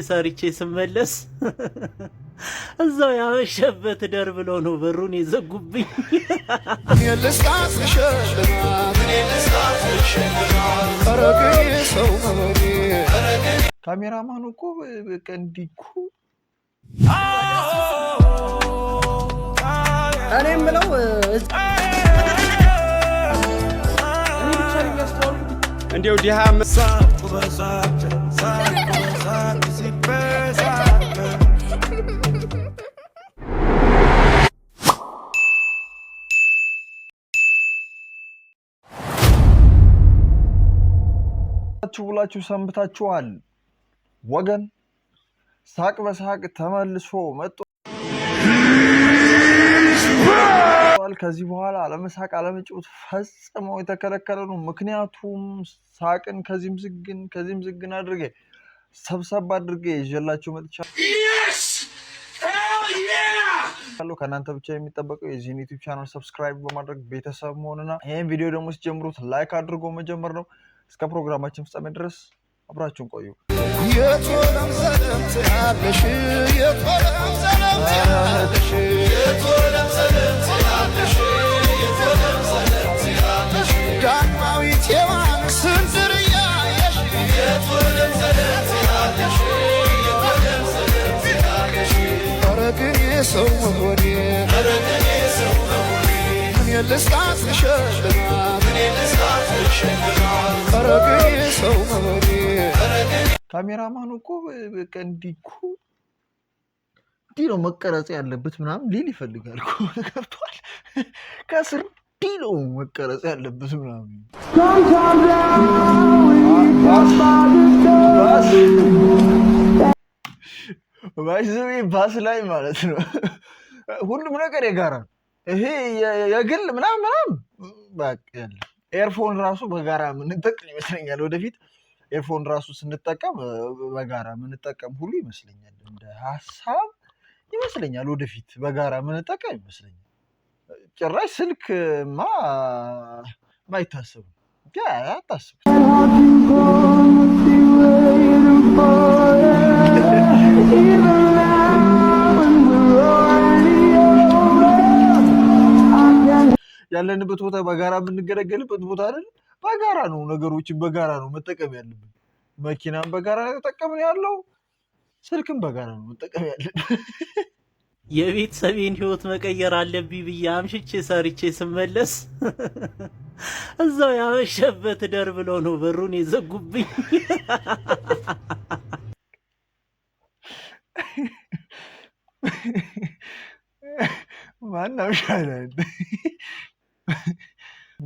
ሰርቼ ስመለስ እዛው ያመሸበት ደር ብሎ ነው በሩን የዘጉብኝ። ካሜራማኑ እኮ በቃ እንዲህ እኮ። እኔ የምለው እንዲው ዲሃ ብላችሁ ሰንብታችኋል ወገን። ሳቅ በሳቅ ተመልሶ መጥቷል። ከዚህ በኋላ አለመሳቅ አለመጫወት ፈጽሞ የተከለከለ ነው። ምክንያቱም ሳቅን ከዚህም ዝግን ከዚህም ዝግን አድርጌ ሰብሰብ አድርጌ ይዤላችሁ መጥቻለሁ። ከእናንተ ብቻ የሚጠበቀው የዚህን YouTube channel subscribe በማድረግ ቤተሰብ መሆንና ይህን ቪዲዮ ደግሞ ሲጀምሩት like አድርጎ መጀመር ነው። እስከ ፕሮግራማችን ፍጻሜ ድረስ አብራችሁን ቆዩ። ካሜራማኑ እኮ በቃ እንዲህ እኮ እንዲህ ነው መቀረጽ ያለበት ምናምን ሊል ይፈልጋል እኮ፣ ገብቶሃል? ከስር እንዲህ ነው መቀረጽ ያለበት ምናምን። ባስ ላይ ማለት ነው ሁሉም ነገር የጋራ ነው። ይሄ የግል ምናምን ምናምን በቃ የለም። Earphone ራሱ በጋራ የምንጠቀም ይመስለኛል። ወደፊት earphone ራሱ ስንጠቀም በጋራ የምንጠቀም ሁሉ ይመስለኛል። እንደ ሀሳብ ይመስለኛል። ወደፊት በጋራ የምንጠቀም ይመስለኛል። ጭራሽ ስልክማ ማይታሰብ አታስብ። ያለንበት ቦታ በጋራ የምንገለገልበት ቦታ አይደል? በጋራ ነው፣ ነገሮችን በጋራ ነው መጠቀም ያለብን። መኪናም በጋራ ነው ተጠቀምን ያለው፣ ስልክም በጋራ ነው መጠቀም ያለብን። የቤተሰቤን ሕይወት መቀየር አለብኝ ብዬ አምሽቼ ሰርቼ ስመለስ እዛው ያመሸበት ደር ብሎ ነው በሩን የዘጉብኝ። ማን አምሻላል?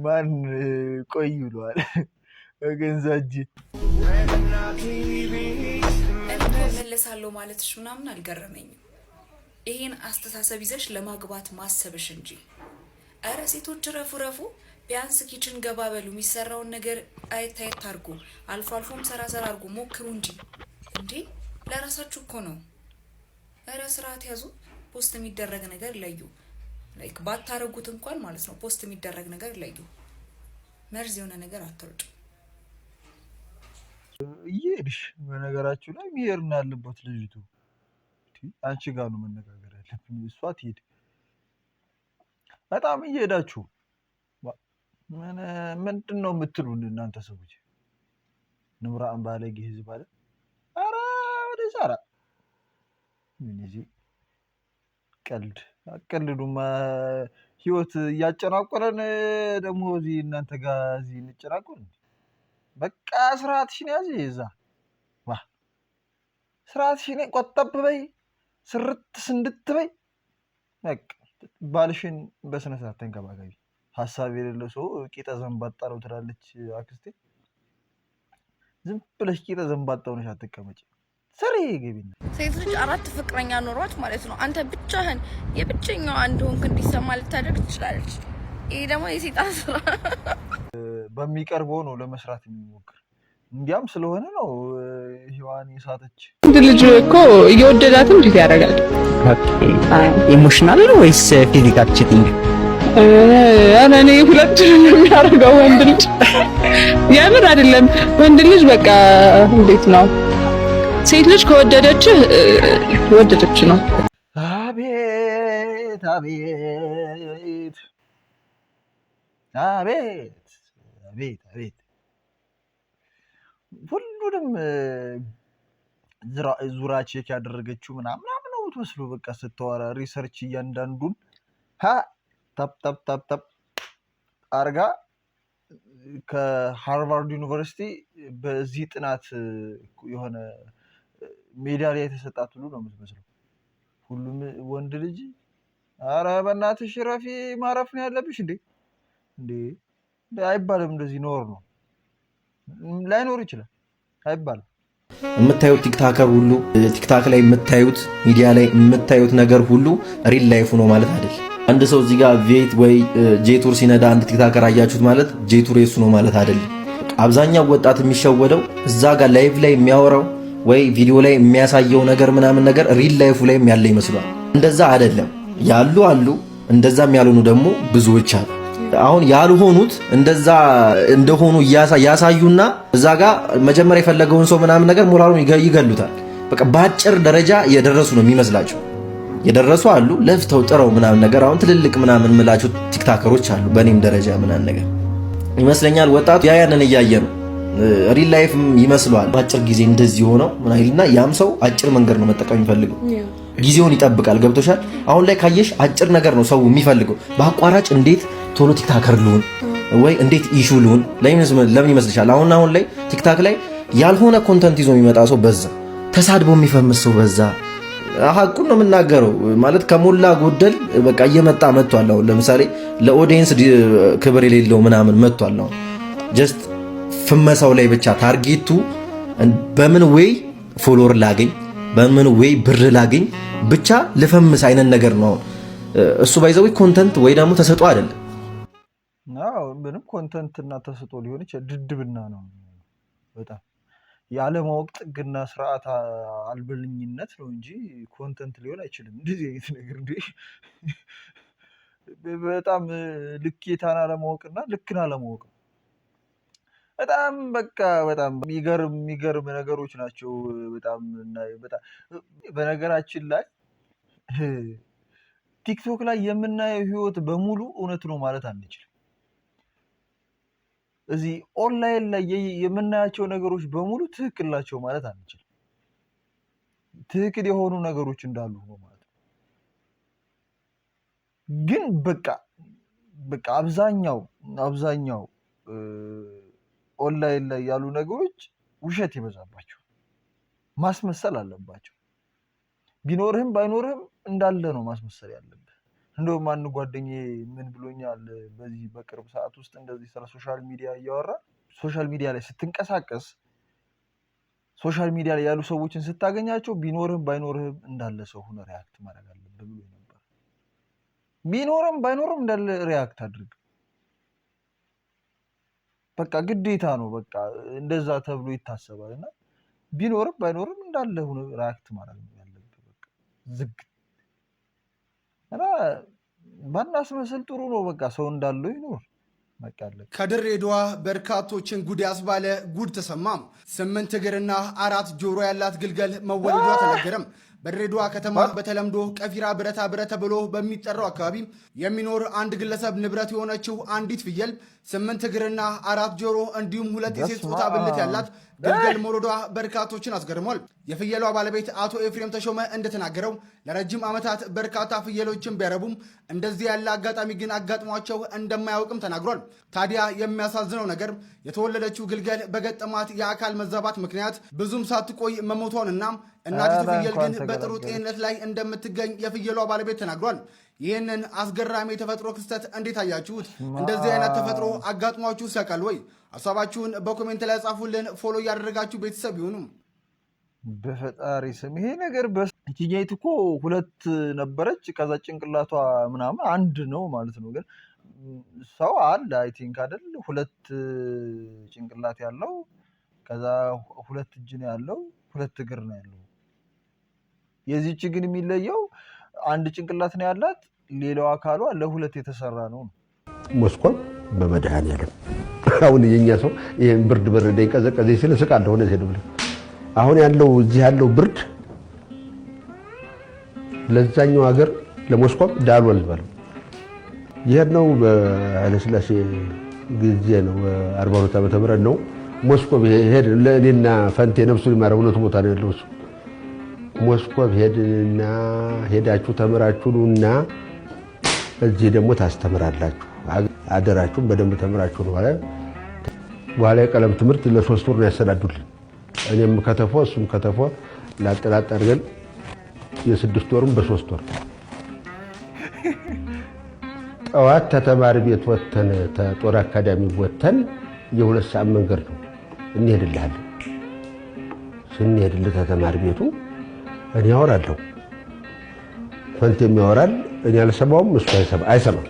ማን ቆይ ብለዋል? በገንዛ እጅ እመለሳለሁ ማለትሽ ምናምን አልገረመኝም። ይሄን አስተሳሰብ ይዘሽ ለማግባት ማሰብሽ እንጂ። እረ ሴቶች ረፉ ረፉ፣ ቢያንስ kitchen ገባ በሉ፣ የሚሰራውን ነገር አየት አየት አድርጉ፣ አልፎ አልፎም ሰራ ሰራ አድርጉ፣ ሞክሩ እንጂ እንዴ ለራሳችሁ እኮ ነው። እረ ስርዓት ያዙ። Post የሚደረግ ነገር ለዩ። Like ባታረጉት እንኳን ማለት ነው post የሚደረግ ነገር ለዩ። መርዝ የሆነ ነገር አትርጩ። እየሄድሽ በነገራችሁ ላይ መሄድ ነው ያለባት ልጅቱ። አንቺ ጋር ነው መነጋገር ያለብኝ፣ እሷ ትሄድ። በጣም እየሄዳችሁ ምንድን ነው የምትሉን እናንተ ሰዎች? ንምራን ባለጌ ህዝብ አለ። ኧረ ወደዛ፣ ኧረ ምን እዚህ ቀልድ አቀልዱማ። ህይወት እያጨናቆረን ደግሞ እዚህ እናንተ ጋር እዚህ እንጨናቆር። በቃ ስርዓትሽን ያዝ። እዛ ዋ ስርዓትሽን ቆጠብ በይ፣ ስርት ስንድት በይ። በቃ ባልሽን በስነ ስርዓት ተንከባከቢ። ሀሳብ የሌለው ሰው ቂጠ ዘንባጣ ነው ትላለች አክስቴ። ዝም ብለሽ ቂጠ ዘንባጣ ሆነሽ አትቀመጪ። ስሪ ግቢና። ሴት ልጅ አራት ፍቅረኛ ኖሯት ማለት ነው አንተ ብቻህን የብቸኛዋ እንደሆንክ እንዲሰማ ልታደርግ ትችላለች። ይሄ ደግሞ የሴጣን ስራ። በሚቀርበው ነው ለመስራት የሚሞክር። እንዲያም ስለሆነ ነው ሔዋን የሳተች። ወንድ ልጅ እኮ እየወደዳትም cheat ያደርጋል። Emotional ነው ወይስ physical cheating? ኧረ እኔ ሁለቱንም ነው የሚያደርገው ወንድ ልጅ። የምር አይደለም፣ ወንድ ልጅ በቃ እንዴት ነው፣ ሴት ልጅ ከወደደችህ ወደደች ነው። አቤት አቤት አቤት አቤት አቤት! ሁሉንም ዙራ check ያደረገችው ምናምን ምናምን ነው የምትመስለው። በቃ ስታወራ research እያንዳንዱን ሀ tap tap tap tap አርጋ ከሃርቫርድ ዩኒቨርሲቲ በዚህ ጥናት የሆነ ሜዳሊያ የተሰጣት ሁሉ ነው የምትመስለው። ሁሉም ወንድ ልጅ፣ ኧረ በእናትሽ ረፊ፣ ማረፍ ነው ያለብሽ እንዴ! እንዴ አይባልም። እንደዚህ ኖር ነው ላይኖር ይችላል አይባልም። የምታዩት TikToker ሁሉ፣ TikTok ላይ የምታዩት፣ ሚዲያ ላይ የምታዩት ነገር ሁሉ real life ነው ማለት አይደለም። አንድ ሰው እዚህ ጋር V8 ወይ ጄቱር ሲነዳ አንድ TikToker አያችሁት ማለት ጄቱር የሱ ነው ማለት አይደለም። አብዛኛው ወጣት የሚሸወደው እዛ ጋር live ላይ የሚያወራው ወይ ቪዲዮ ላይ የሚያሳየው ነገር ምናምን ነገር real life ኡ ላይ ያለ ይመስሏል። እንደዛ አይደለም። ያሉ አሉ፣ እንደዛም ያልሆኑ ደግሞ ብዙዎች አሉ። አሁን ያልሆኑት እንደዛ እንደሆኑ ያሳዩና እዛ ጋር መጀመሪያ የፈለገውን ሰው ምናምን ነገር ሞራሉን ይገሉታል። በቃ በአጭር ደረጃ የደረሱ ነው የሚመስላቸው። የደረሱ አሉ ለፍተው ጥረው ምናምን ነገር። አሁን ትልልቅ ምናምን ምላቸው TikToker ኦች አሉ። በእኔም ደረጃ ምናምን ነገር ይመስለኛል። ወጣቱ ያ ያንን እያየ ነው real life ይመስለዋል። በአጭር ጊዜ እንደዚህ ሆነው ምናይልና ያም ሰው አጭር መንገድ ነው መጠቀም የሚፈልገው። ጊዜውን ይጠብቃል። ገብቶሻል? አሁን ላይ ካየሽ አጭር ነገር ነው ሰው የሚፈልገው። በአቋራጭ እንዴት ቶሎ TikToker ልሁን ወይ እንዴት issue ልሁን። ለምን ይመስልሻል? አሁን አሁን ላይ TikTok ላይ ያልሆነ content ይዞ የሚመጣ ሰው በዛ፣ ተሳድቦ የሚፈምስ ሰው በዛ። ሀቁን ነው የምናገረው። ማለት ከሞላ ጎደል በቃ እየመጣ መጥቷል። አሁን ለምሳሌ ለ audience ክብር የሌለው ምናምን መጥቷል። አሁን just ፍመሳው ላይ ብቻ target ኡ በምን way follower ላገኝ፣ በምን way ብር ላገኝ፣ ብቻ ልፈምስ አይነት ነገር ነው። አሁን እሱ by the way content ወይ ደግሞ ተሰጥኦ አይደለም። አዎ፣ ምንም content እና ተሰጥኦ ሊሆን ይችላል። ድድብና ነው፣ በጣም የአለማወቅ ጥግና ስርዓት አልበኝነት ነው እንጂ content ሊሆን አይችልም። እንደዚህ አይነት ነገር እንዴ፣ በጣም ልኬታን አለማወቅና ልክን አለማወቅ ነው። በጣም በቃ በጣም የሚገርም የሚገርም ነገሮች ናቸው። በጣም በጣም በነገራችን ላይ TikTok ላይ የምናየው ህይወት በሙሉ እውነት ነው ማለት አንችልም። እዚህ ኦንላይን ላይ የምናያቸው ነገሮች በሙሉ ትክክል ናቸው ማለት አንችልም። ትክክል የሆኑ ነገሮች እንዳሉ ነው ማለት ነው። ግን በቃ አብዛኛው ኦንላይን ላይ ያሉ ነገሮች ውሸት ይበዛባቸው፣ ማስመሰል አለባቸው። ቢኖርህም ባይኖርህም እንዳለ ነው ማስመሰል ያለብህ። እንደውም አንድ ጓደኛዬ ምን ብሎኛል፣ በዚህ በቅርብ ሰዓት ውስጥ እንደዚህ ስለ social media እያወራ፣ social media ላይ ስትንቀሳቀስ፣ social media ላይ ያሉ ሰዎችን ስታገኛቸው ቢኖርህም ባይኖርህም እንዳለ ሰው ሆነህ react ማድረግ አለብህ ብሎ ነበር። ቢኖርም ባይኖርም እንዳለ react አድርግ። በቃ ግዴታ ነው። በቃ እንደዛ ተብሎ ይታሰባል። እና ቢኖርም ባይኖርም እንዳለ ሆነህ react ማድረግ ነው ያለብህ። በቃ ዝግ እና ባናስመስል ጥሩ ነው። በቃ ሰው እንዳለው ይኖር። በቃ አለቀ። ከድሬዳዋ በርካቶችን ጉድ ያስባለ ጉድ ተሰማም። ስምንት እግርና አራት ጆሮ ያላት ግልገል መወለዷ ተነገረም። በድሬዳዋ ከተማ በተለምዶ ቀፊራ ብረታ ብረት ተብሎ በሚጠራው አካባቢ የሚኖር አንድ ግለሰብ ንብረት የሆነችው አንዲት ፍየል ስምንት እግርና አራት ጆሮ እንዲሁም ሁለት የሴት ጾታ ብልት ያላት ግልገል መውለዷ በርካቶችን አስገርሟል። የፍየሏ ባለቤት አቶ ኤፍሬም ተሾመ እንደተናገረው ለረጅም ዓመታት በርካታ ፍየሎችን ቢያረቡም እንደዚህ ያለ አጋጣሚ ግን አጋጥሟቸው እንደማያውቅም ተናግሯል። ታዲያ የሚያሳዝነው ነገር የተወለደችው ግልገል በገጠማት የአካል መዛባት ምክንያት ብዙም ሳትቆይ መሞቷንና እናቲቱ ኧረ ፍየል እንኳን ግን በጥሩ ተገላገለች። ጤንነት ላይ እንደምትገኝ የፍየሏ ባለቤት ተናግሯል። ይህንን አስገራሚ የተፈጥሮ ክስተት እንዴት አያችሁት? እንደዚህ አይነት ተፈጥሮ አጋጥሟችሁ ያውቃል ወይ? ሀሳባችሁን በ comment ላይ ጻፉልን። Follow እያደረጋችሁ ቤተሰብ ይሁኑ። በፈጣሪ ስም ይሄ ነገር ይችኛይቱ እኮ ሁለት ነበረች። ከዛ ጭንቅላቷ ምናምን አንድ ነው ማለት ነው። ግን ሰው አለ I think አይደል? ሁለት ጭንቅላት ያለው፣ ከዛ ሁለት እጅ ነው ያለው፣ ሁለት እግር ነው ያለው። የዚህች ግን የሚለየው አንድ ጭንቅላት ነው ያላት፣ ሌላው አካሏ ለሁለት የተሰራ ነው። ሞስኮም በመድኃኒዓለም አሁን የኛ ሰው ይሄን ብርድ በረደኝ ቀዘቀዘኝ ሲል እስቃለሁ። እውነቴን ነው የምልህ። አሁን ያለው እዚህ ያለው ብርድ ለዛኛው ሀገር ለሞስኮም ዳሎል በለው። ይሄን ነው በኃይለሥላሴ ጊዜ ነው፣ 42 ዓመተ ምህረት ነው። ሞስኮ ሄድ ለእኔና ፈንቴ፣ ነፍሱን ይማረው፣ እውነቱ ቦታ ነው ያለው እሱ። ሞስኮ ሄድንና ሄዳችሁ ተምራችሁ ኑና እዚህ ደግሞ ታስተምራላችሁ፣ አደራችሁን በደንብ ተምራችሁ ነው። በኋላ የቀለም ትምህርት ለ3 ወር ነው ያሰናዱልን። እኔም ከተፎ እሱም ከተፎ ላጥ ላጥ አድርገን የ6 ወሩም በ3 ወር። ጠዋት ተተማሪ ቤት ወተን፣ ተጦር አካዳሚ ወተን የ2 ሰዓት መንገድ ነው፣ እንሄድልሃለን። ስንሄድልህ ተተማሪ ቤቱ እኔ አወራለሁ፣ ፈንቴም ያወራል። እኔ አልሰማውም፣ እሱ አይሰማም።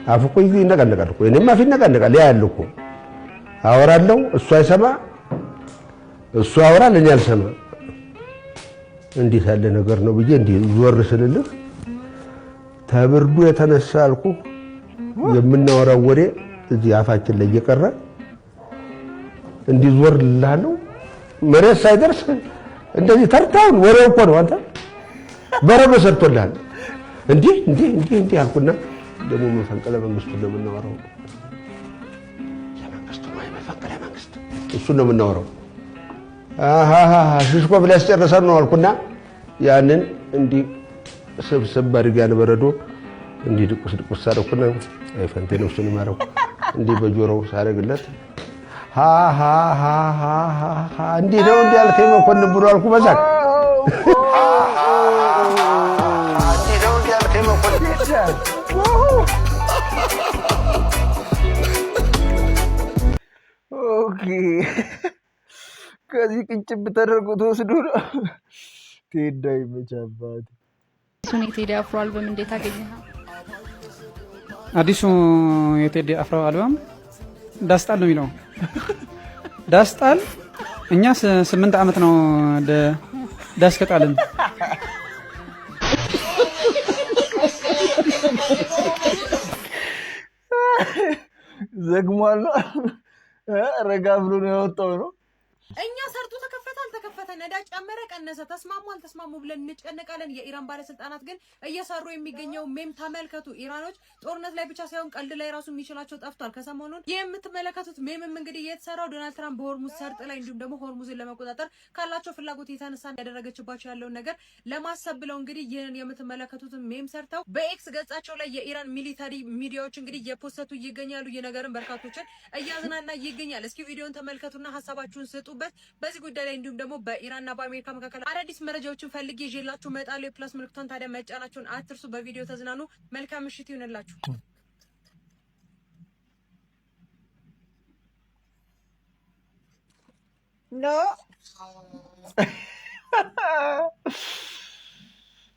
አፉ እኮ ይነቃነቃል እኮ፣ እኔም አፍ ይነቃነቃል። ያ ያለ እኮ አወራለሁ፣ እሱ አይሰማ፣ እሱ ያወራል፣ እኔ አልሰማ። እንዴት ያለ ነገር ነው ብዬ እንዲህ ዞር ስልልህ ተብርዱ የተነሳ አልኩ የምናወራው ወሬ እዚህ አፋችን ላይ እየቀረ እንዲህ ዞር ልልሃለሁ፣ መሬት ሳይደርስ እንደዚህ ተርታውን ወሬው እኮ ነው። አንተ በረዶ ሰርቶልሃል። እንዲህ እንዲህ እንዲህ እንዲህ አልኩና ደግሞ መፈንቅለ መንግስቱን ነው የምናወራው። የመንግስቱ ወይ መፈንቅለ መንግስት እሱን ነው የምናወራው። ሽሽኮቭ ሊያስጨርሰን ነው አልኩና ያንን እንዲህ ስብስብ አድርጌ ያን በረዶ እንዲህ ድቁስ ድቁስ ሳደረኩና አይ ፈንቴ ነፍሱን ይማረው እንዲህ በጆሮው ሳደርግለት ሃሃሃሃሃ እንዲህ ነው እንዲህ አልከኝ መኮንን ብሎ አልኩ በሳቅ። እንዲህ ነው እንዲህ አልከኝ መኮንን። Okay፣ ከዚህ ቅንጭብ ተደርጎ ተወስዶ ነው። ቴዳ ይመች አባቴ። አዲሱን የቴዲ አፍሮ አልበም እንዴት አገኘኸው? አዲሱ የቴዲ አፍሮ አልበም ዳስጣል ነው የሚለው። ዳስጣል እኛ 8 ዓመት ነው ዳስ ከጣልን። ዘግሟል ነው፣ ረጋ ብሎ ነው ያወጣው ነው። እኛ ሰርጡ ተከፈተ አልተከፈተ፣ ነዳጅ ጨመረ ቀነሰ፣ ተስማሙ አልተስማሙ ብለን እንጨነቃለን። የኢራን ባለስልጣናት ግን እየሰሩ የሚገኘው meme ተመልከቱ። ኢራኖች ጦርነት ላይ ብቻ ሳይሆን ቀልድ ላይ ራሱ የሚችላቸው ጠፍቷል። ከሰሞኑን ይህ የምትመለከቱት meme ም እንግዲህ የተሰራው ዶናልድ ትራምፕ በሆርሙዝ ሰርጥ ላይ እንዲሁም ደግሞ ሆርሙዝን ለመቆጣጠር ካላቸው ፍላጎት የተነሳ ያደረገችባቸው ያለውን ነገር ለማሰብ ብለው እንግዲህ ይህንን የምትመለከቱትን meme ሰርተው በኤክስ ገጻቸው ላይ የኢራን military ሚዲያዎች እንግዲህ እየፖሰቱ ይገኛሉ። ይህ ነገርም በርካቶችን እያዝናና ይገኛል። እስኪ ቪዲዮን ተመልከቱና ሀሳባችሁን ስጡበት በዚህ ጉዳይ ላይ። እንዲሁም ደግሞ በኢራንና በአሜሪካ መካከል አዳዲስ መረጃዎችን ፈልጌ ይዤላችሁ እመጣለሁ። የ plus ምልክቷን ታዲያ መጫናችሁን አትርሱ። በቪዲዮ ተዝናኑ። መልካም ምሽት ይሁንላችሁ። No፣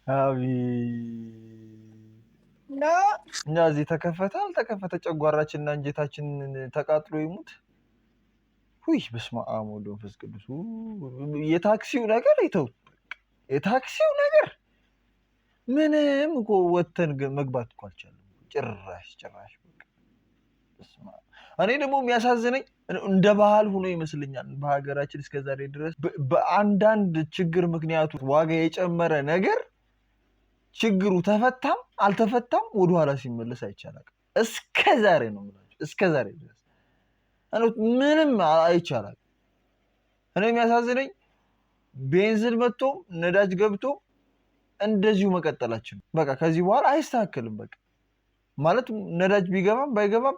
አቤት። No። እኛ እዚህ ተከፈተ አልተከፈተ ጨጓራችንና አንጀታችን ተቃጥሎ ይሙት። ሁይ በስመ አብ ወወልድ ወመንፈስ ቅዱስ። የታክሲው ነገር ይተው፣ የታክሲው ነገር ምንም እኮ ወተን መግባት እኮ አልቻለም። ጭራሽ ጭራሽ። በቃ በስመ አብ። እኔ ደግሞ የሚያሳዝነኝ እንደ ባህል ሆኖ ይመስለኛል በሀገራችን እስከዛሬ ድረስ በአንዳንድ ችግር ምክንያቱ ዋጋ የጨመረ ነገር ችግሩ ተፈታም አልተፈታም ወደኋላ ሲመለስ አይቻልም። እስከ ዛሬ ነው የምላቸው፣ እስከ ዛሬ ድረስ ምንም አይቻልም። እኔ የሚያሳዝነኝ ቤንዚን መጥቶም ነዳጅ ገብቶ እንደዚሁ መቀጠላችን። በቃ ከዚህ በኋላ አይስተካከልም። በቃ ማለት ነዳጅ ቢገባም ባይገባም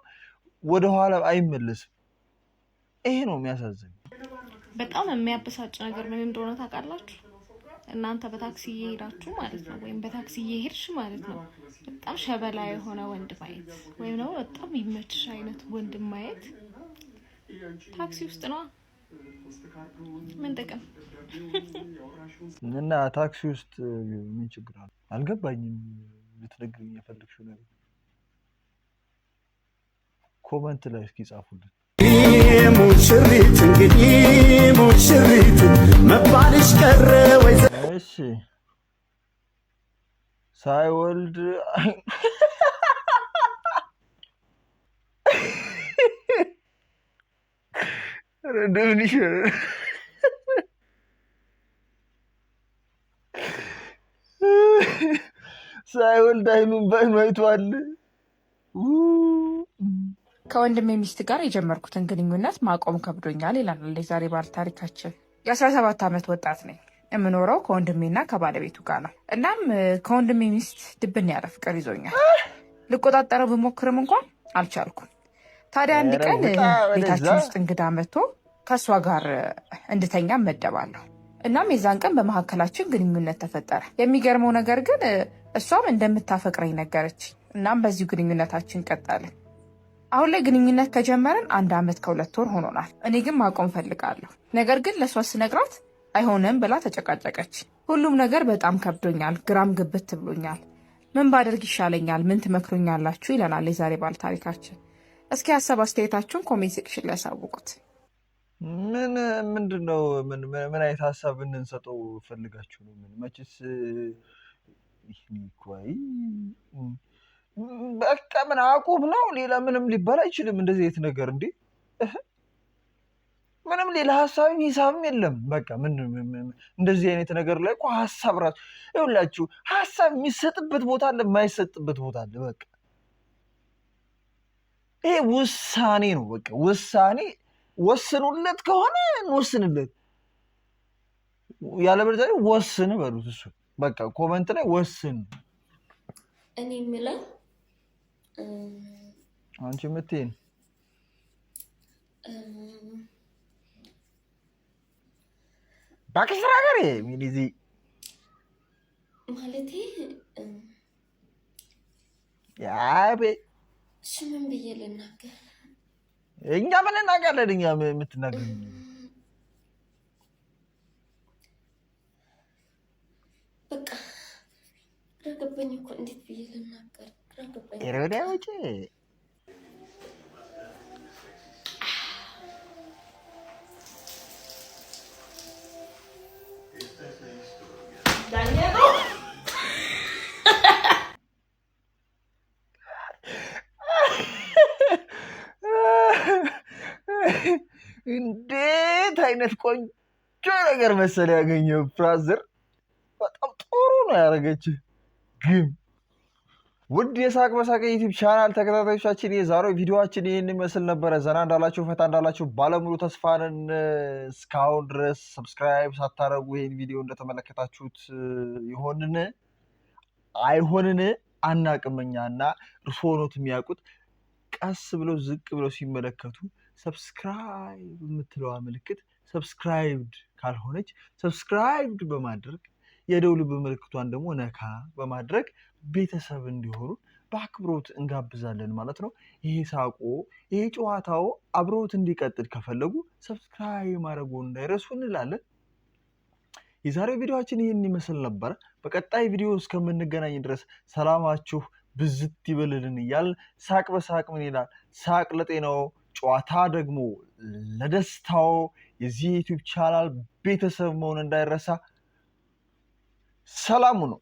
ወደኋላ አይመለስም። ይሄ ነው የሚያሳዝነኝ። በጣም የሚያበሳጭ ነገር ምን እንደሆነ ታውቃላችሁ? እናንተ በታክሲ እየሄዳችሁ ማለት ነው፣ ወይም በታክሲ እየሄድሽ ማለት ነው፣ በጣም ሸበላ የሆነ ወንድ ማየት ወይም ደግሞ በጣም ይመችሽ አይነት ወንድ ማየት ታክሲ ውስጥ ነዋ። ምን ጥቅም? እና ታክሲ ውስጥ ምን ችግር አለ? አልገባኝም። ልትነግሪኝ የፈለግሽው ነገር comment ላይ እስኪ ጻፉልን። ሙሽሪት እንግዲህ ሙሽሪት መባልሽ ቀረ ወይ? እሺ፣ ሳይወልድ ኧረ እንደምን ይሻላል? ሳይወልድ አይኑን በአይኑ አይቷል። ከወንድሜ ሚስት ጋር የጀመርኩትን ግንኙነት ማቆም ከብዶኛል ይላል የዛሬ ባለ ታሪካችን። የ17 ዓመት ወጣት ነኝ። የምኖረው ከወንድሜና ከባለቤቱ ጋር ነው። እናም ከወንድሜ ሚስት ድብን ያለ ፍቅር ይዞኛል። ልቆጣጠረው ብሞክርም እንኳን አልቻልኩም። ታዲያ አንድ ኧረ ቀን ውጣ ወደዛ። ቤታችን ውስጥ እንግዳ መጥቶ ከእሷ ጋር እንድተኛ መደባለሁ። እናም የዛን ቀን በመካከላችን ግንኙነት ተፈጠረ። የሚገርመው ነገር ግን እሷም እንደምታፈቅረኝ ነገረች። እናም በዚሁ ግንኙነታችን ቀጠልን። አሁን ላይ ግንኙነት ከጀመርን አንድ ዓመት ከ2 ወር ሆኖናል። እኔ ግን ማቆም ፈልጋለሁ። ነገር ግን ለእሷ ስነግራት አይሆንም ብላ ተጨቃጨቀች። ሁሉም ነገር በጣም ከብዶኛል፣ ግራም ግብት ብሎኛል። ምን ባደርግ ይሻለኛል? ምን ትመክሩኛላችሁ? ይለናል የዛሬ ባለ ታሪካችን። እስኪ ሀሳብ አስተያየታችሁን comment section ላይ ያሳውቁት። ምን ምንድን ነው? ምን ምን አይነት ሀሳብ እንድንሰጠው ፈልጋችሁ ነው? ምን መቼስ ይሄ እኮ አይ በቃ ምን አቁም ነው። ሌላ ምንም ሊባል አይችልም። እንደዚህ አይነት ነገር እንዴ ምንም ሌላ ሀሳብም ሂሳብም የለም። በቃ ምን እንደዚህ አይነት ነገር ላይ እኮ ሀሳብ ራሱ ይኸውላችሁ ሀሳብ የሚሰጥበት ቦታ አለ፣ የማይሰጥበት ቦታ አለ። በቃ ይሄ ውሳኔ ነው። በቃ ውሳኔ ወስኑለት ከሆነ እንወስንለት፣ ያለበለዚያ ወስን በሉት። እሱ በቃ comment ላይ ወስን። እኔ የምለው አንቺ የምትይን እባክሽ ስራ ገሬ ሚሊዚ ማለቴ ያቤ እሺ ምን ብዬ ልናገር? እኛ ምን እናውቃለን? እኛ የምትናገር በቃ ግራ ገባኝ እኮ እንዴት ብዬ ልናገር? ግራ ገባኝ። ኧረ ወዲያ ውጪ። እንዴት አይነት ቆንጆ ነገር መሰለ ያገኘው brother። በጣም ጥሩ ነው ያደረገች። ግን ውድ የሳቅ በሳቅ YouTube channel ተከታታዮቻችን የዛሬው ቪዲዮአችን ይህን ይመስል ነበረ። ዘና እንዳላችሁ ፈታ እንዳላችሁ ባለሙሉ ተስፋ ነን። እስካሁን ድረስ subscribe ሳታደርጉ ይህን ቪዲዮ እንደተመለከታችሁት ይሆንን አይሆንን አናቅም እኛ እና እርስዎ ኖት የሚያውቁት። ቀስ ብለው ዝቅ ብለው ሲመለከቱ subscribe የምትለዋ ምልክት subscribed ካልሆነች subscribed በማድረግ የደውል ምልክቷን ደግሞ ነካ በማድረግ ቤተሰብ እንዲሆኑ በአክብሮት እንጋብዛለን ማለት ነው። ይሄ ሳቆ ይሄ ጨዋታው አብሮት እንዲቀጥል ከፈለጉ subscribe ማድረጉን እንዳይረሱ እንላለን። የዛሬው ቪዲዮአችን ይህን ይመስል ነበረ። በቀጣይ ቪዲዮ እስከምንገናኝ ድረስ ሰላማችሁ ብዝት ይበልልን እያልን ሳቅ በሳቅ ምን ይላል? ሳቅ ለጤናው፣ ጨዋታ ደግሞ ለደስታው። የዚህ የ YouTube channel ቤተሰብ መሆን እንዳይረሳ። ሰላሙ ነው።